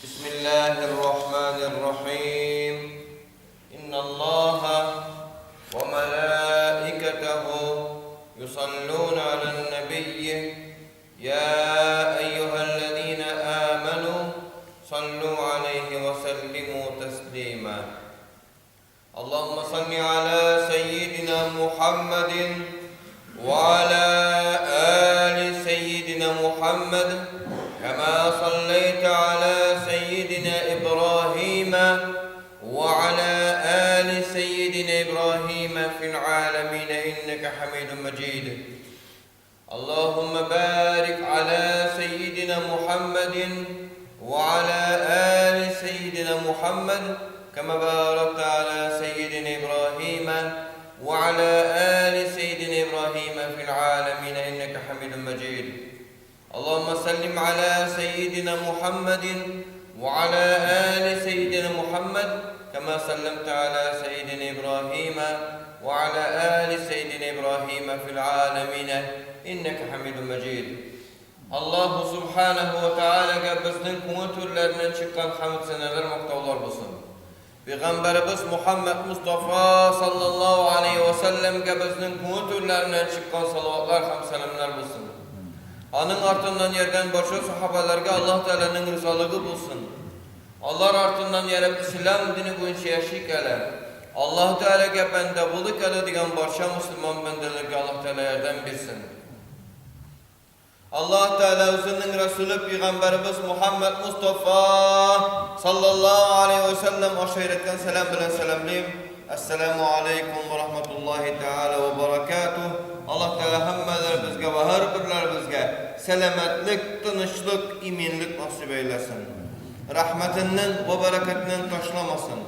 بسم الله الرحمن الرحيم إن الله وملائكته يصلون على النبي يا أيها الذين آمنوا صلوا عليه وسلموا تسليما اللهم صل على سيدنا محمد وعلى آل سيدنا محمد كما صليت على سيدنا إبراهيم وعلى آل سيدنا إبراهيم في العالمين إنك حميد مجيد اللهم بارك على سيدنا محمد وعلى آل سيدنا محمد كما باركت على سيدنا إبراهيم وعلى آل سيدنا إبراهيم في العالمين إنك حميد مجيد اللهم سلم على سيدنا محمد وعلى آل سيدنا محمد كما سلمت على سيدنا إبراهيم وعلى آل سيدنا إبراهيم في العالمين إنك حميد مجيد Аллаһу Субханаһу ва Таалагә безнең күңел түрләреннән чыккан хәмд-сәнәләр, мактаулар булсын. Пәйгамбәребез Мухаммәд Мостафа саллаллаһу алейһи ва сәлләмгә безнең күңел түрләреннән чыккан салаватлар һәм сәламнәр булсын. Аның артыннан йөргән барча сахабәләргә Аллаһ Тәгаләнең ризалыгы булсын. Алар артыннан йөреп ислам дине буенча яшик әле. Аллаһ Тәгаләгә бәндә булыйк әле дигән барча мөселман бәндәләргә Аллаһ Тәгалә ярдәм бирсен. Аллаһ Тәгалә үзенең Рәсүле пәйгамбәребез Мухаммәд Мостафа саллаллаһу алейһи вә сәлләм аша өйрәткән сәлам белән сәламлим. Әссәламү алейкум вә рахматуллаһи тәгалә вә баракатуһ. Аллаһ Тәгалә һәммәләребезгә вә һәрберләребезгә сәламәтлек, тынычлык, иминлек насыйп әйләсен. Рәхмәтеннән вә бәрәкәтеннән ташламасын.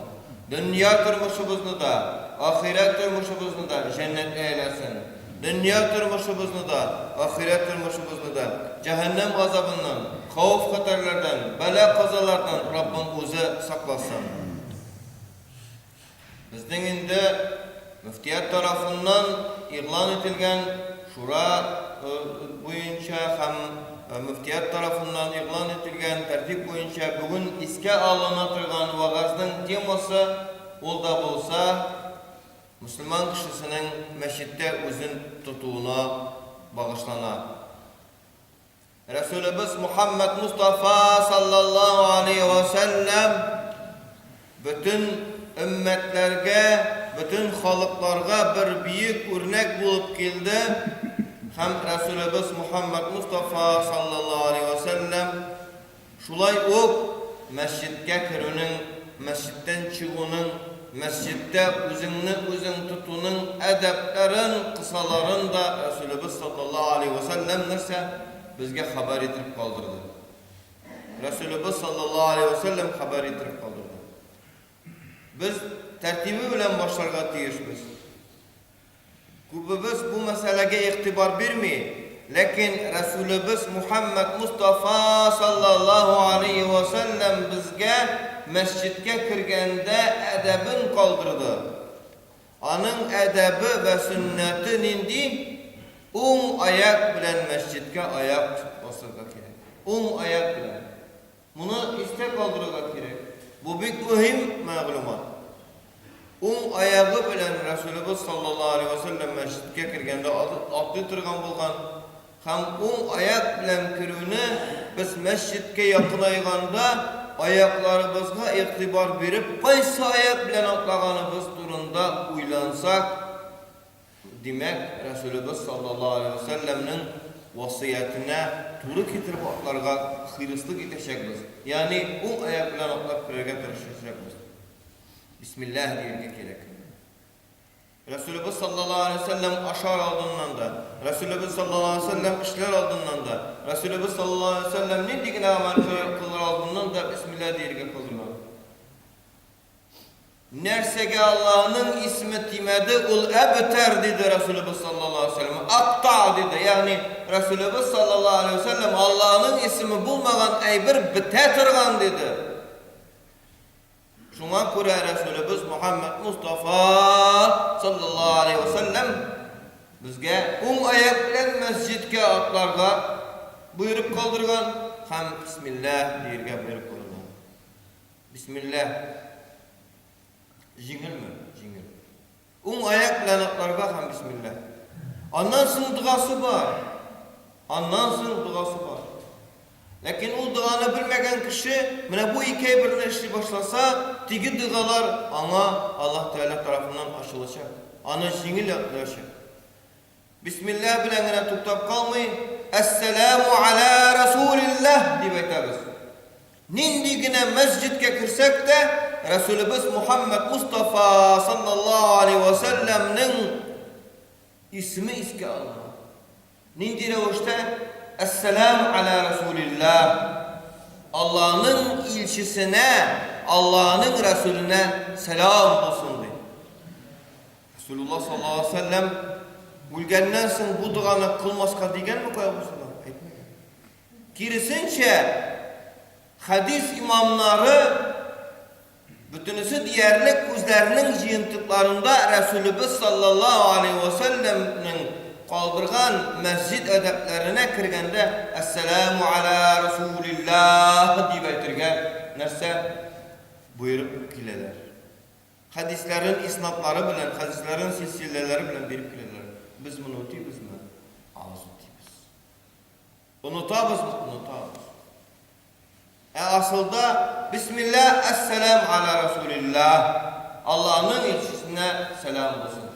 Дөнья тормышыбызны да, ахирәт тормышыбызны да җәннәтле әйләсен. Дөнья тормышыбызны да, ахирәт тормышыбызны да җәһәннәм газабыннан, хәвеф-хәтәрләрдән, бәла-казалардан Раббым Үзе сакласын. Безнең инде мөфтият тарафыннан игълан ителгән шура буенча һәм мөфтият тарафыннан игълан ителгән тәртип буенча бүген искә алына торган вәгазьнең темасы ул да булса мөселман кешесенең мәчеттә үзен тотуына багышлана. Рәсүлебез Мухаммәд Мустафа саллаллаһу алейһи вә сәлләм бөтен өммәтләргә, бөтен халыкларга бер бөек үрнәк булып килде һәм Рәсүлебез Мухаммәд Мустафа саллаллаһу алейһи вә сәлләм Шулай ук мәсҗидкә керүнең, мәсҗидтән чыгуның, мәсҗидтә үзеңне үзең тотуның әдәпләрен, кысаларын да Рәсүлебез саллаллаһу алейһи вә сәлләм нәрсә безгә хәбәр итеп калдырды. Рәсүлебез саллаллаһу алейһи вә сәлләм хәбәр итеп калдырды. Без тәртибе белән башларга тиешбез. Күбебез бу мәсьәләгә игътибар бирми, ләкин Рәсүлебез Мухәммәд Мостафа саллаллаһу алейһи вә сәлләм безгә мәсҗидкә кергәндә әдәбен калдырды. Аның әдәбе вә сөннәте нинди? Уң аяк белән мәсҗидкә аяк басырга кирәк. Уң аяк белән. Моны истә калдырырга кирәк. Бу бик мөһим мәгълүмат. Уң аягы белән Рәсүлебез саллаллаһу алейһи вә сәлләм мәсҗидкә кергәндә атлый торган булган һәм уң аяк белән керүне без мәсҗидкә якынайганда аякларыбызга игътибар биреп, кайсы аяк белән атлаганыбыз турында уйлансак, Димәк, Рәсүлебез саллаллаһу алейһи вә сәлләмнең васыятенә туры китереп атларга хирыслык итәчәкбез, ягъни уң аяк белән атлап керергә тырышачакбыз. Бисмиллаһ дияргә кирәк. Рәсүлебез саллаллаһу алейһи вә сәлләм ашар алдыннан да, Рәсүлебез саллаллаһу алейһи вә сәлләм эшләр алдыннан да, Рәсүлебез саллаллаһу алейһи вә сәлләм нинди генә гамәл кылыр алдыннан да бисмиллаһ дияргә калдырган. Нәрсәгә Аллаһның исеме тимәде, ул әбтәр, диде Рәсүлебез саллаллаһу алейһи ва сәлләм. Акта, диде. Ягъни Рәсүлебез саллаллаһу алейһи ва сәлләм Аллаһның исеме булмаган әйбер бетә торган, диде. Шуңа күрә Рәсүлебез Мухаммад Мустафа саллаллаһу алейһи ва сәлләм безгә уң аяк белән мәсҗидкә атларга боерып калдырган һәм бисмиллаһ диергә боерып калдырган. Бисмилләһ. Җиңелме? Җиңел. Уң аяк белән атларга һәм бисмилләһ. Аннан соң догасы бар. Аннан соң догасы бар. Ләкин ул доганы белмәгән кеше менә бу ике әйберне эшли башласа, теге догалар аңа Аллаһ Тәгалә тарафыннан ачылачак. Аны җиңел атлаячак. Бисмиллаһ белән генә туктап калмый, Әссәләмү аля Расулиллаһ дип әйтәбез. Нинди генә мәсҗидкә керсәк тә, Расулебез Мухаммад Мустафа саллаллаһу алейһи ва сәлләмнең исеме искә алына. Нинди рәвештә? Әссәләмү аля Расулиллаһ. Аллаһның илчесенә, Аллаһның Расуленә сәлам булсын ди. Расулулла саллаллаһу алейһи ва сәлләм үлгәннән соң бу доганы кылмаска дигәнме кая булса да? Әйтмәгән. Киресенчә, хәдис имамнары бөтенесе диярлек үзләренең җыентыкларында Расулебез саллаллаһу алейһи ва сәлләмнең калдырган мәсҗид әдәпләренә кергәндә Әссәләмү аля Расулиллаһ дип әйтергә нәрсә боерып киләләр. Хәдисләрен иснадлары белән, хәдисләрен силсиләләре белән биреп киләләр. Без моны үтибезме? Аз үтибез. Онытабызмы? Онытабыз. Ә асылда Бисмилла, әссәлам аля Расулиллаһ. Аллаһның илчесенә сәлам булсын.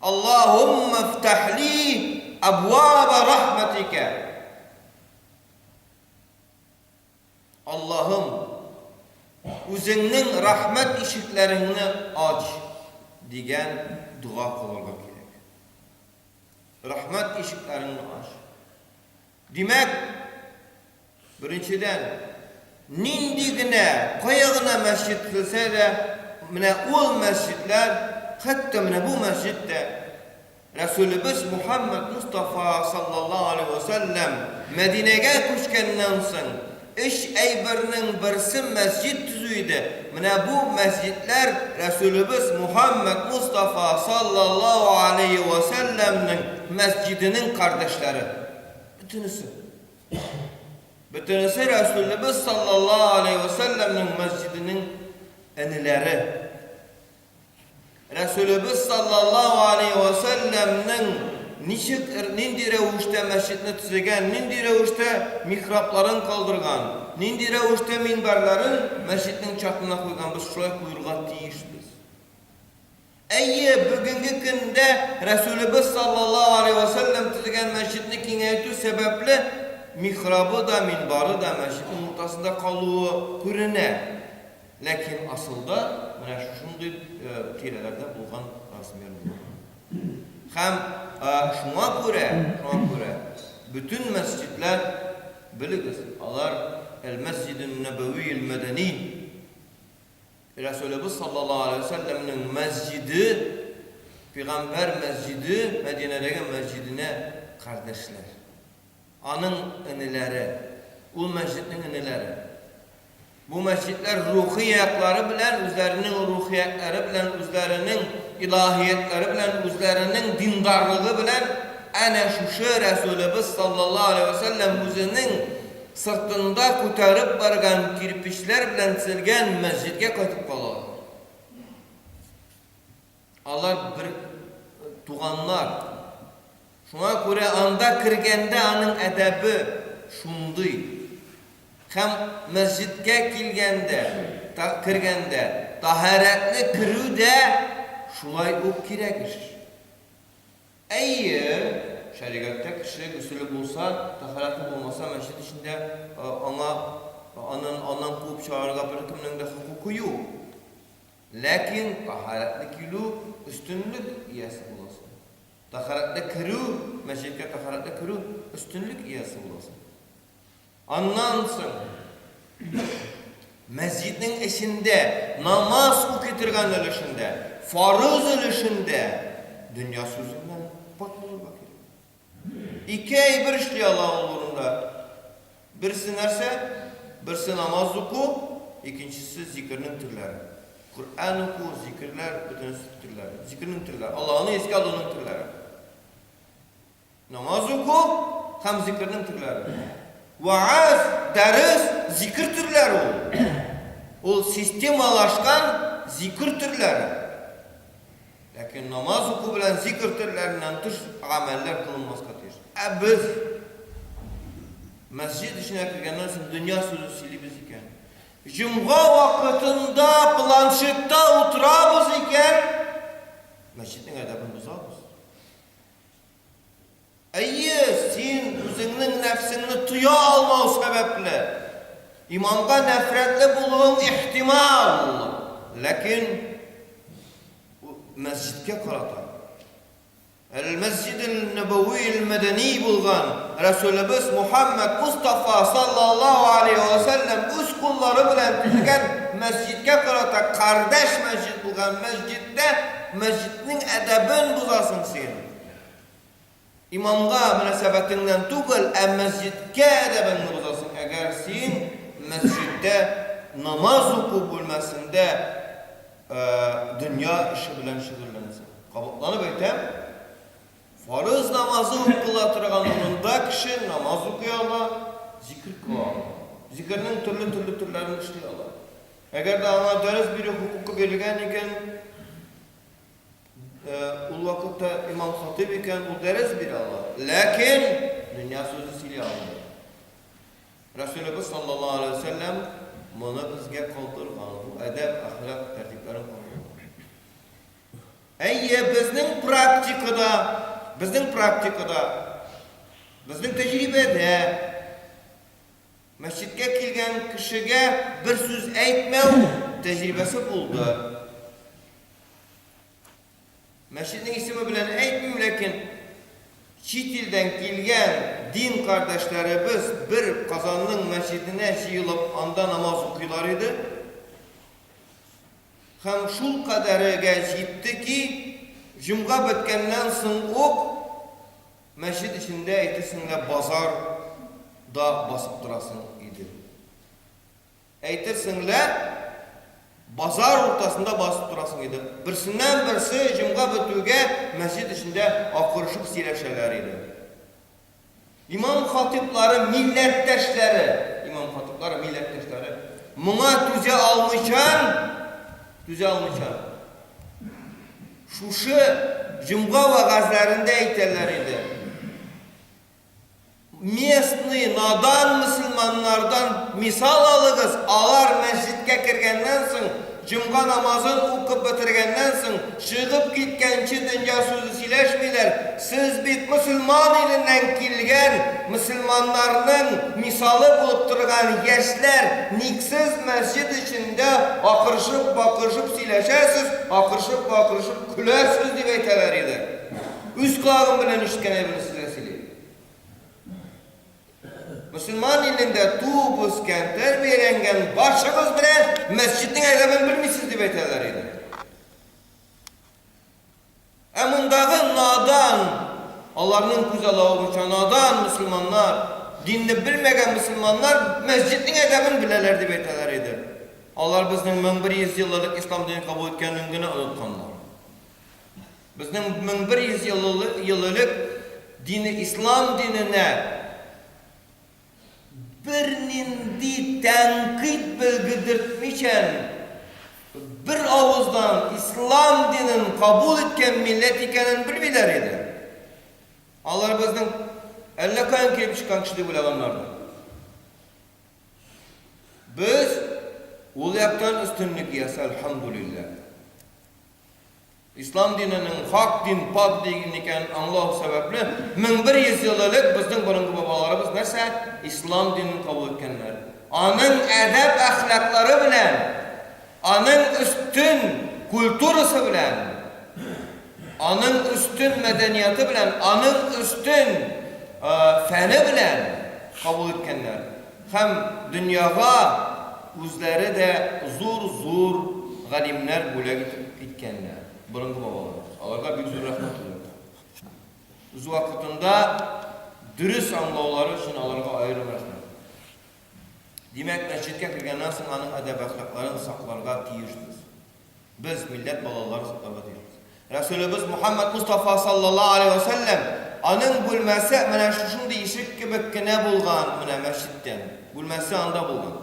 Аллаһумма фтахли абваба рахматика. Аллаһым, Үзеңнең рәхмәт ишекләреңне ач, дигән дога кылырга кирәк. Рәхмәт ишекләреңне ач. Димәк, беренчедән, нинди генә, кая гына мәсҗид төзелсә дә, менә ул мәсҗидләр, хәтта менә бу мәсҗид тә Рәсүлебез Мухәммәд Мостафа саллаллаһу алейһи вә сәлләм Мәдинәгә күчкәннән соң, өч әйбернең берсе мәсҗид төзү иде. Менә бу мәсҗидләр Рәсүлебез Мухәммәд Мостафа саллаллаһу алейһи вә сәлләмнең мәсҗиденең кардәшләре. Бөтенесе. Бөтенесе Рәсүлебез саллаллаһу алейһи вә сәлләмнең мәсҗиденең энеләре. Рәсүлебез саллаллаһу алейһи вә сәлләмнең ничек, нинди рәвештә мәсҗидне төзегән, нинди рәвештә михрабларын калдырган, нинди рәвештә минбәрләрен мәсҗиднең чатына куйган, без шулай куерга тиешбез. Әйе, бүгенге көндә Рәсүлебез саллаллаһу алейһи вә сәлләм төзегән мәсҗидне киңәйтү сәбәпле михрабы да, минбары да мәсҗиднең уртасында калуы күренә. Ләкин асылда менә шушындый тирәләрдә булган размер булган. Һәм шуңа күрә, шуңа күрә бөтен мәсҗидләр, белегез, алар Әл-Мәсҗидүн-Нәбәвиел Мәдәни, Рәсүлебез саллаллаһу алейһи ва сәлләмнең мәсҗиде, пәйгамбәр мәсҗиде, Мәдинәдәге мәсҗиденә кардәшләр. Аның энеләре, ул мәсҗиднең энеләре. Бу мәсҗидләр рухи яклары белән, үзләренең рухиятләре белән, үзләренең илаһиятләре белән, үзләренең диндарлыгы белән әнә шушы Рәсүлебез саллаллаһу алейһи вә сәлләм үзенең сыртында күтәреп барган кирпечләр белән төзелгән мәсҗидгә кайтып калалар. Алар бер туганнар. Шуңа күрә анда кергәндә аның әдәбе шундый. Һәм мәсҗидкә килгәндә, кергәндә таһәрәтле керү дә шулай ук кирәк эш. Әйе, шәригатьтә кеше гөселе булса, таһәрәте булмаса, мәсҗид эчендә аңа аннан аннан куып чыгарырга беркемнең дә хокукы юк. Ләкин таһәрәтле килү өстенлек иясе буласың. Таһәрәтле керү, мәчеткә таһәрәтле керү өстенлек иясе буласың. Аннан соң мәсҗиднең эчендә намаз укый торган өлешендә, фарыз өлешендә дөнья сүзеннән пакь булырга кирәк. Ике әйбер эшли ала ул урында. Берсе нәрсә? Берсе намаз уку, икенчесе зикернең төрләре. Коръән уку, зикерләр, бөтенесе төрләре. Зикернең төрләре, Аллаһны искә алуның төрләре. Намаз уку һәм зикернең төрләре. Вәгазь, дәрес, зикер төрләре ул. Ул системалашкан зикер төрләре. Ләкин намаз уку белән зикер төрләреннән тыш гамәлләр кылынмаска тиеш. Ә без мәсҗид эченә кергәннән соң дөнья сүзе сөйлибез икән, җомга вакытында планшетта утырабыз икән, мәсҗиднең әдәбен бозабыз. Әйе, син үзеңнең нәфсеңне тоя алмау сәбәпле, иманга нәфрәтле булуың ихтимал, ләкин мәсҗидкә карата Әл-Мәсҗидел-Нәбәви-әл-Мәдәни булган Рәсүлебез Мухәммәд Мостафа саллаллаһу алейһи вә сәлләм үз куллары белән төзегән мәсҗидкә карата кардәш мәсҗид булган мәсҗидтә мәсҗиднең әдәбен бозасың син. Имамга мөнәсәбәтеңнән түгел, ә мәсҗидкә әдәбеңне бозасың, әгәр син мәсҗидтә намаз уку бүлмәсендә дөнья эше белән шөгыльләнсәң. Кабатланып әйтәм, фарыз намазы укыла торган урында кеше намаз укый ала, зикер кыла ала. Зикернең төрле-төрле төрләрен эшли ала. Әгәр дә аңа дәрес бирү хокукы бирелгән икән, Ул вакытта имам хатыйб икән, ул дәрес бирә ала. Ләкин дөнья сүзе сөйли алмый. Расулыбыз саллаллаһу алейһи ва сәлләм моны безгә калдырган, бу әдәп, әхлак тәртипләрен калдырган. Әйе, безнең практикада, безнең практикада, безнең тәҗрибәдә мәчеткә килгән кешегә бер сүз әйтмәү тәҗрибәсе булды. Мәчетнең исеме белән әйтмим, ләкин чит илдән килгән дин кардәшләребез бер Казанның мәчетенә җыелып, анда намаз укыйлар иде. Һәм шул кадәрегә җитте ки, җомга беткәннән соң ук мәчет эчендә әйтерсең лә базар да басып торасың иде. Әйтерсең лә, базар уртасында басып торасың иде. Берсеннән-берсе җомга бетүгә мәсҗид эчендә акырышып сөйләшәләр иде. Имам хатыйплары, милләттәшләре, имам хатыйплары, милләттәшләре моңа түзә алмыйчан, түзә алмыйчан, шушы җомга вәгазьләрендә әйтәләр иде. Местный надан мөселманнардан мисал алыгыз, алар мәсҗидкә кергәннән соң, җомга намазын укып бетергәннән соң, чыгып киткәнче дөнья сүзе сөйләшмиләр, сез бит мөселман иленнән килгән, мөселманнарның мисалы булып торган яшьләр, ник сез мәсҗид эчендә акырышып-бакырышып сөйләшәсез, акырышып-бакырышып көләсез, дип әйтәләр иде. Үз колагым белән ишеткән әйберне сезгә сөйлим. Мөселман илендә туып үскән, тәрбияләнгән башыгыз белән мәсҗиднең әдәбен белмисез дип әйтәләр иде. Ә мондагы надан, аларның күз алавы буенча надан мөселманнар, динне белмәгән мөселманнар мәсҗиднең әдәбен беләләр дип әйтәләр иде. Алар безнең 1100 ел элек ислам динен кабул иткәнен генә онытканнар. Безнең 1100 ел элек дине ислам диненә бернинди тәнкыйть белгедертмичән, бер авыздан ислам динен кабул иткән милләт икәнен белмиләр иде. Алар безнең әллә каян килеп чыккан кеше дип уйлаганнардыр. Без ул яктан өстенлек иясе, әлхәмдүлилләһ. Ислам диненең хак дин, пакь дин икәнен аңлау сәбәпле, 1100 ел элек безнең борынгы бабаларыбыз нәрсә? Ислам динен кабул иткәннәр. Аның әдәп-әхлаклары белән, аның өстен культурасы белән, аның өстен мәдәнияты белән, аның өстен фәне белән кабул иткәннәр. Һәм дөньяга үзләре дә зур-зур галимнәр бүләк итеп киткәннәр, борынгы бабаларыбыз. Аларга бик зур рәхмәт уйларга. Үз вакытында дөрес аңлаулары өчен аларга аерым рәхмәт. Димәк, мәсҗидкә кергәннән соң аның әдәп-әхлакларын сакларга тиешбез. Без, милләт балалары сакларга тиешбез. Рәсүлебез Мухаммад Мустафа саллаллаһу алейһи ва сәлләм, аның бүлмәсе менә шушындый ишек кебек кенә булган, менә мәсҗидтән. Бүлмәсе анда булган.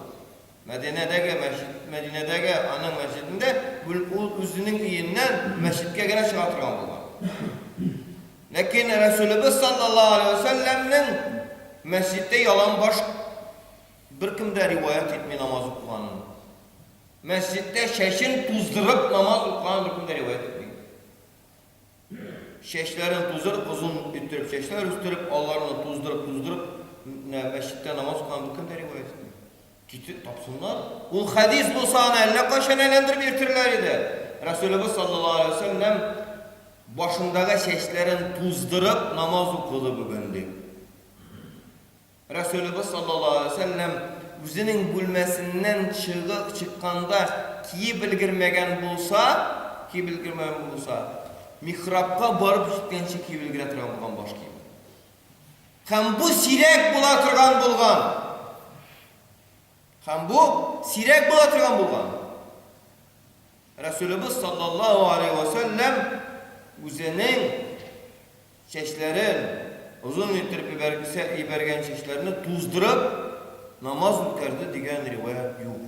Мәдинәдәге мәчет, Мәдинәдәге аның мәчетендә ул үзенең өеннән мәчеткә генә чыга торган булган. Ләкин Рәсүлебез саллаллаһу алейһи ва сәлләмнең мәчеттә яланбаш беркем дә риваять итми намаз укыганын. Мәчеттә чәчен туздырып намаз укыганын беркем дә риваять итми. Чәчләрен туздырып, озын иттереп чәчләр үстереп, аларны туздырып-туздырып мәчеттә намаз укыган беркем дә риваять итми. Китеп тапсыннар. Ул хәдис булса, аны әллә кайчан әйләндереп йөртерләр иде. Рәсүлебез саллаллаһу алейһи ва сәлләм башындагы чәчләрен туздырып намаз укыды бүген дип. Рәсүлебез саллаллаһу алейһи ва сәлләм үзенең бүлмәсеннән чыгып чыкканда киеп өлгермәгән булса, киеп өлгермәгән булса, михрабка барып җиткәнче киеп өлгерә торган булган баш киеме. Һәм бу сирәк була торган булган. Һәм бу сирәк була торган булган. Рәсүлебез саллаллаһу алейһи ва сәлләм үзенең чәчләрен озын иттереп ибәргесә ибәргән чәчләрне туздырып намаз үткәрде дигән риваять юк.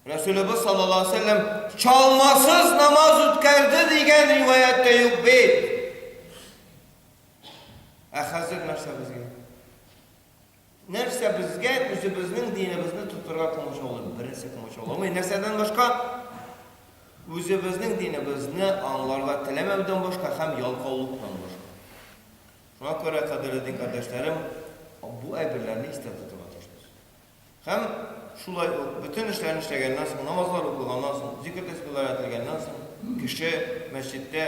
Рәсүлебез саллаллаһу алейһи ва сәлләм чалмасыз намаз үткәрде дигән риваять тә юк бит. Ә хәзер нәрсә безгә? Нәрсә безгә үзебезнең динебезне тотырга комачаулый? Беренче комачауламый. Нәрсәдән башка? Үзебезнең динебезне аңларга теләмәүдән башка һәм ялкаулыктан башка. Шуңа күрә, кадерле дин кардәшләрем, бу әйберләрне истә тотырга тиешбез. Һәм шулай ук бөтен эшләрен эшләгәннән соң, намазлар укылганнан соң, зикер-тәсбихләр әйтелгәннән соң, кеше мәсҗидтә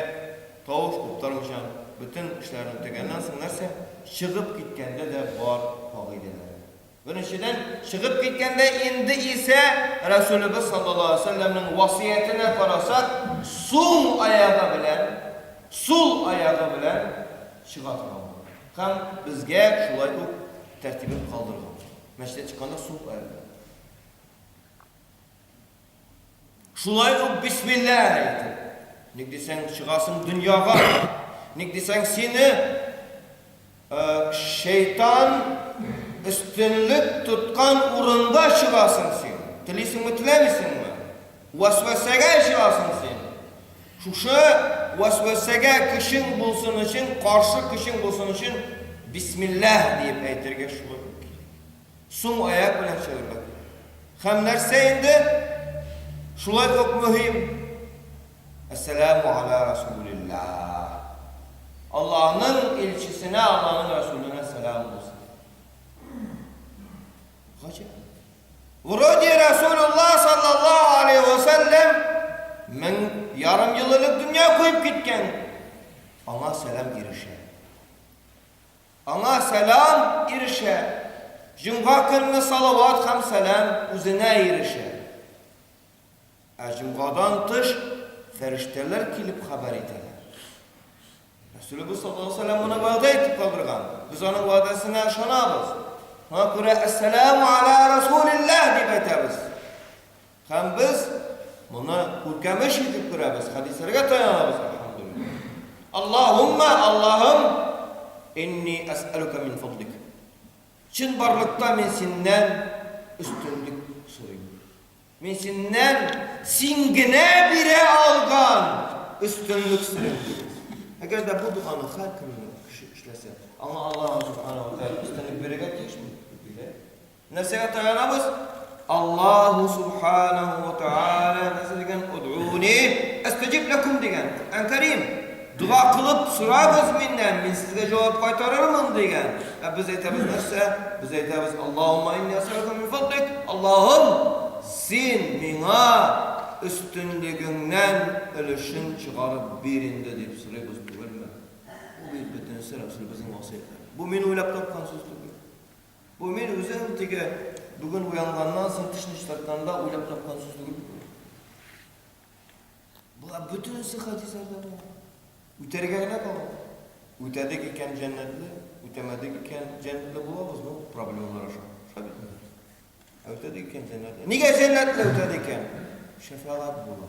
тавыш куптармыйча бөтен эшләрен үтәгәннән соң нәрсә? Чыгып киткәндә дә бар кагыйдәләр. Беренчедән, чыгып киткәндә инде исә Рәсүлебез саллаллаһу алейһи ва сәлләмнең васыятенә карасак, сул аягы белән, сул аягы белән чыга торган булган. Һәм безгә шулай ук тәртибен калдырган. Мәчеттән чыкканда сул аяк белән. Шулай ук бисмилләһ әйтеп. Ник дисәң, чыгасың дөньяга. Ник дисәң, сине шайтан өстенлек тоткан урында чыгасың син. Телисеңме, теләмисеңме? Вәсвәсәгә чыгасың син. Шушы вәсвәсәгә көчең булсын өчен, каршы көчең булсын өчен, бисмилләһ диеп әйтергә шулай ук кирәк. Суң аяк белән чыгарга кирәк. Һәм нәрсә инде? Шулай ук мөһим. Әссәләмү аля Расулиллаһ. Аллаһның илчесенә, Аллаһның Расуленә сәлам булсын. Гаҗәп. Вроде Расулулла саллаллаһу алейһи ва сәлләм 1500 ел элек дөнья куеп киткән. Аңа сәлам ирешә. Аңа сәлам ирешә. Җомга көнне салават һәм сәлам үзенә ирешә. Ә җомгадан тыш фәрештәләр килеп хәбәр итәләр. Рәсүлебез саллаллаһу алейһи ва сәлләм моны вәгъдә итеп калдырган. Без аның вәгъдәсенә ышанабыз. Шуңа күрә әссәләму аля расулилләһ дип әйтәбез. Һәм без моны күркәм эш итеп күрәбез, хәдисләргә таянабыз, әлхәмдүлилләһ. Аллаһумма, Аллаһым, инни әсәлүкә мин фадлик. Чынбарлыкта мин синнән өстенлек сорыйм. Мин синнән син генә бирә алган өстенлек сорыйм. Әгәр дә бу доганы һәр көнне кеше эшләсә, аңа Аллаһ Субханаһу ва Тәгалә өстенлек бирергә тиешме? Бирә. Нәрсәгә таянабыз? Аллаһу Субханаһу ва Тәгалә нәрсә дигән? Удуни астаҗиб ләкум дигән. Коръән Кәрим. Дога кылып сорагыз миннән, мин сезгә җавап кайтарырмын дигән. Ә без әйтәбез нәрсә? Без әйтәбез, Аллаһумма инни әсәлүкә мин фадлик. Аллаһым, син миңа өстенлегеңнән өлешен чыгарып бир инде дип сорыйбыз түгелме? Бу бит бөтенесе Рәсүлебезнең васыятьләре. Бу мин уйлап тапкан сүз түгел. Бу мин үзем теге бүген уянганнан соң тешне чистартканда уйлап тапкан сүз түгел бит бу. Болар бөтенесе хәдисләрдә бар. Үтәргә генә кала. Үтәдек икән җәннәтле, үтәмәдек икән җәннәтле булабыз, ну, проблемалар аша. Шулай бит инде. Ә үтәдек икән җәннәтле. Нигә җәннәтле үтәде икән? Шәфәгать була.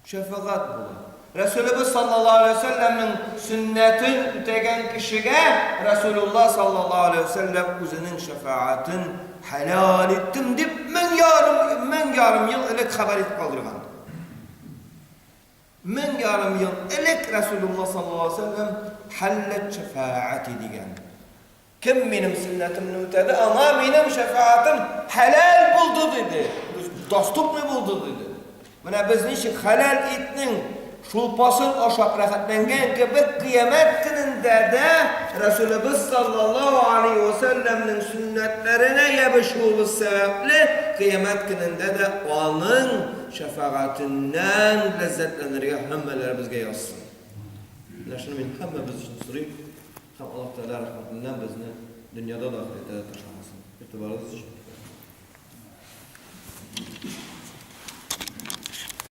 Шәфәгать була. Рәсүлебез саллаллаһу алейһи ва сәлләмнең сөннәтен үтәгән кешегә Рәсүлулла саллаллаһу алейһи ва сәлләм үзенең шәфәгатен хәләл иттем дип 1000 ярым ел элек хәбәр итеп калдырган. 1500 ел элек Рәсүлулла саллаллаһу алейһи ва сәлләм хәлләт шәфәгати дигән. Кем минем сөннәтемне үтәде, аңа минем шәфәгатем хәләл булды диде. Доступный булды диде. Менә без ничек хәләл итнең шулпасын ашап рәхәтләнгән кебек, кыямәт көнендә дә Рәсүлебез саллаллаһу алейһи ва сәлләмнең сөннәтләренә ябышуыбыз сәбәпле, кыямәт көнендә дә аның шәфәгатеннән ләззәтләнергә һәммәләребезгә язсын. Менә шуны мин һәммәбез өчен сорыйм һәм Аллаһ Тәгалә рәхмәтеннән безне дөньяда да, ахирәттә дә ташламасын. Игътибарыгыз өчен.